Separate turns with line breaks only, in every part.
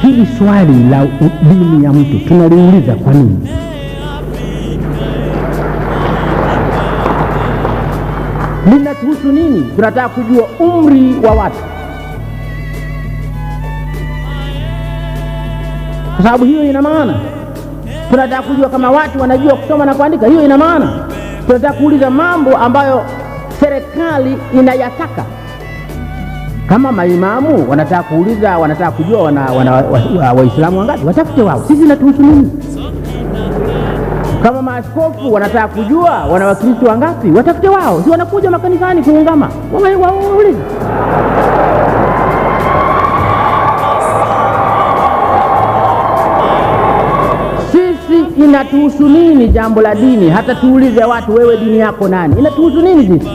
Hili swali la dini ya mtu tunaliuliza kwa nini? Linatuhusu nini? Tunataka kujua umri wa watu, kwa sababu hiyo ina maana. Tunataka kujua kama watu wanajua kusoma na kuandika, hiyo ina maana. Tunataka kuuliza mambo ambayo serikali inayataka. Kama maimamu wanataka kuuliza, wanataka kujua wana Waislamu wangapi, watafute wao, sisi inatuhusu nini? Kama maaskofu wanataka kujua wana Wakristo wangapi, watafute wao, si wanakuja makanisani kuungama, waulize. Sisi inatuhusu nini jambo la dini? Hata tuulize watu, wewe dini yako nani? Inatuhusu nini sisi?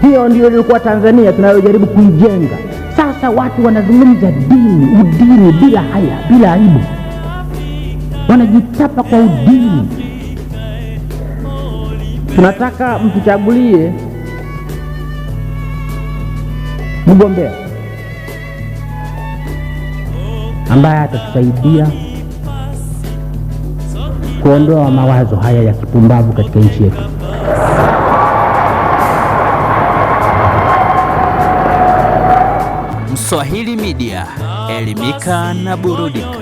Hiyo ndio ilikuwa Tanzania tunayojaribu kuijenga. Sasa watu wanazungumza dini, udini bila haya, bila aibu, wanajitapa kwa udini. Tunataka mtuchagulie mgombea ambaye atatusaidia kuondoa mawazo haya ya kipumbavu katika nchi yetu.
Mswahili Media, elimika na burudika.